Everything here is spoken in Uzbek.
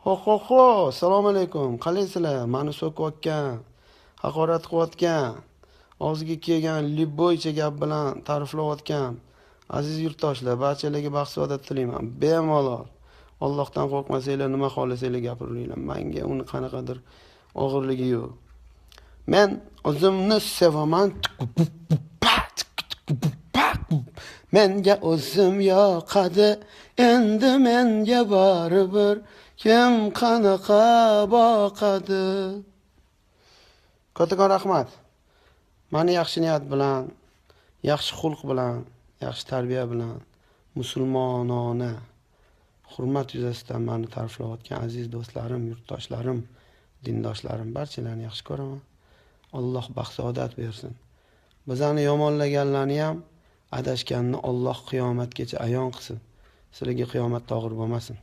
Ho ho ho, assalomu alaykum. Qalaysizlar? Meni so'kayotgan, haqorat qilayotgan, og'ziga kelgan liboycha gap bilan ta'riflayotgan aziz yurtdoshlar, barchalarga baxt-saodat tilayman. Bemalol Allohdan qo'rqmasanglar, nima xohlasanglar gapiringlar. Menga uni qanaqadir og'irligi yo'q. Men o'zimni sevaman. Menga o'zim yoqadi, endi menga baribir kim qanaqa boqadi. Kattakon rahmat. Meni yaxshi niyat bilan, yaxshi xulq bilan, yaxshi tarbiya bilan, musulmonona hurmat yuzasidan meni ta'riflayotgan aziz do'stlarim, yurtdoshlarim, dindoshlarim, barchalarni yaxshi ko'raman. Alloh baxt-saodat bersin. Bizani yomonlaganlarni ham, adashganni Alloh qiyomatgacha ayon qilsin. Sizlarga qiyomatda og'ir bo'lmasin.